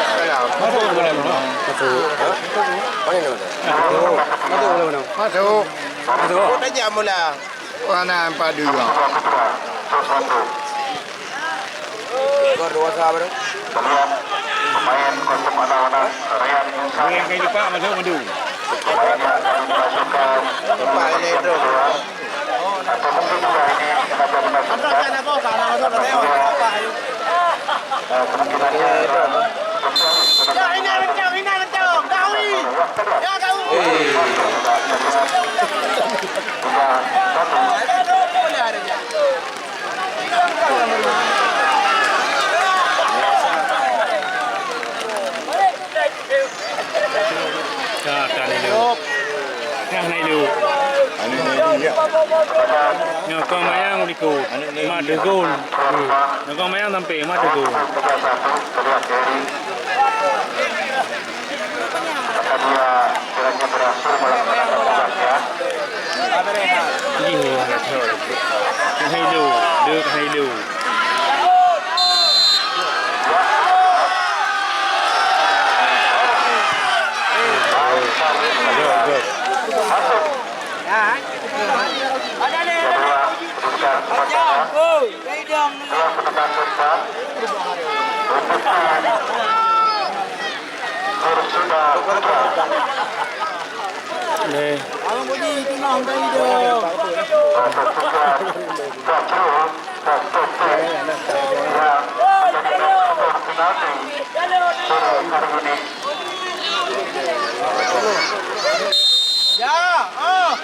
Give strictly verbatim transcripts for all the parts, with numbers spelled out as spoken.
Masuk. Masuk. Masuk. Masuk. Masuk. Masuk. Masuk. Mana empat dua? Skor dua sama tu. Pemain kosong mana-mana, Ryan Musa. Yang kali lipat masuk madu. Pemain yang kami masukkan. Empat ini tu. Atau mungkin juga ini sengaja dimasukkan. Atau dia, eh, kemungkinannya Ya, ini rencang, ini rencang. Dawi. Ya, Dawi. Sudah satu. Ka, ka hana ileu. Ka hana ileu. Nyoe kon mayang likot. Ma teugol. Nyoe kon mayang sampé, ma teugol. Apabila kiranya berhasil melaksanakan tugasnya, Jih, ka hana ileu, ka hana ileu. Kedua, bukan semata. Telah menekan tempat. Untuk Persita Putra. Leh. Abang Puji, tunang tadi tu. Persita Putra. Satu, satu, yang menjadi skor penalti. Sore hari ini. Ya, ah.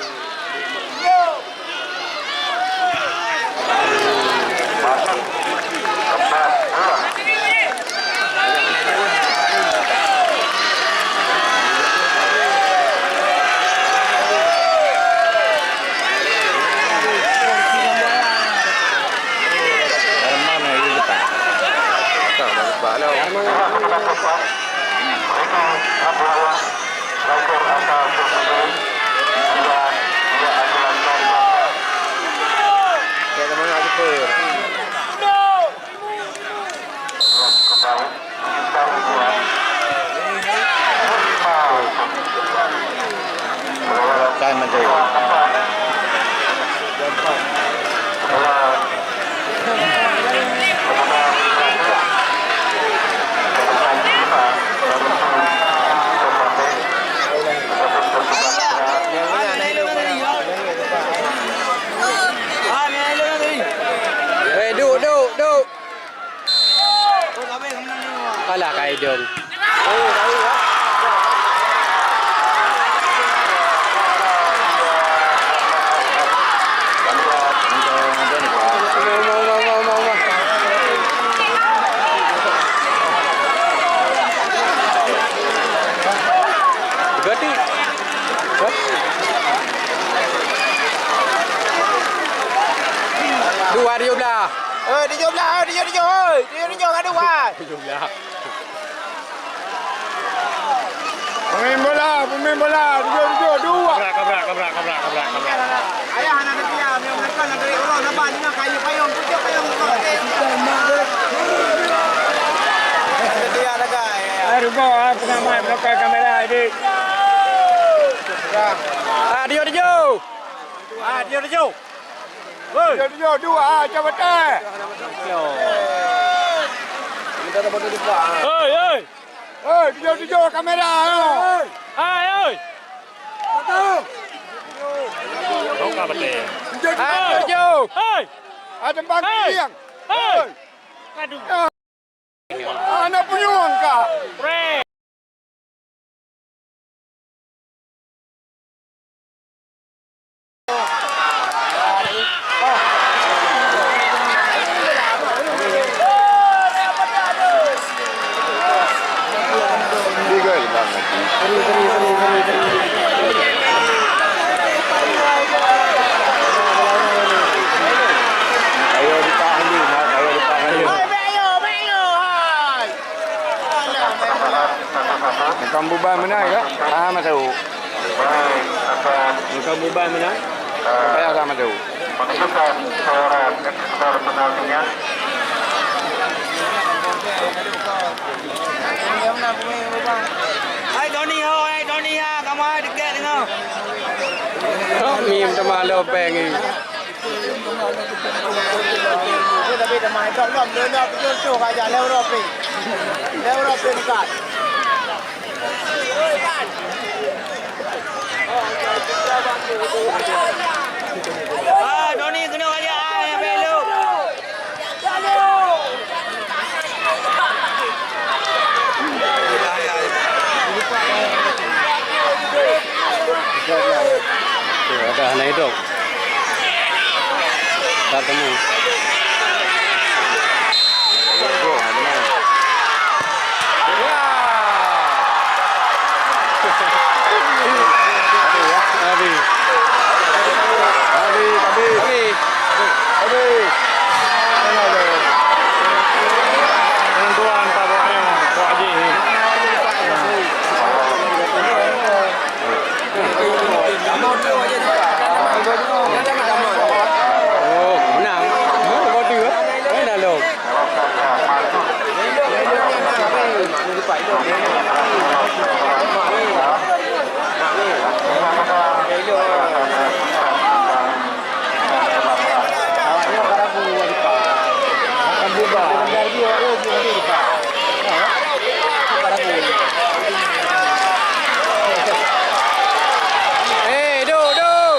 Eh, duk, duk, duk. Alah, kai dong. Berarti dua tujuh belas. Eh, tujuh belas, eh, tujuh tujuh, eh, tujuh tujuh ngon dua. Tujuh belas. Pemain bola, pemain bola, tujuh tujuh, dua. Kabrak, kabrak, kabrak, kabrak, kabrak, kabrak. Ayah anak kecil, yang menekan, nak tarik orang, nampak, dia nak kayu payung. Pengamat, pengamat kamera, adik. Ah, dia, dia. Ah, dia, dia. Hei. Dia, dia, dua, ah, jabatan. Hei, hei. Hei, tujuh-tujuh kamera, oh. Hai, oi. Buka betul. Tujuh-tujuh. Hai, tujuh. Hai. Ada bang Hai. Kiliang. Hai. Hei. Aduh. Ah, anak punyueng kah? Pre. Ayo ditahan dulu, Mat. Ayo ditahan dulu. Bukan buban mana ya? Ah, masuk. Bukan buban mana? Saya sama tu. Masukkan seorang ekspor penaltinya. Hai Tony ho, hai Tony ha, kamu hai dekat dengan. Oh, mim teman lo peng ni. Ah, Tony kena raja ai, belok. Ada anak hidup. Tak temu. Habis. Habis, habis. Habis. Habis. Aduh. Orang tua hantar buat yang buat haji ni. Oh, menang. Mana bodoh, eh? Mana lo? Eh, duk, duk.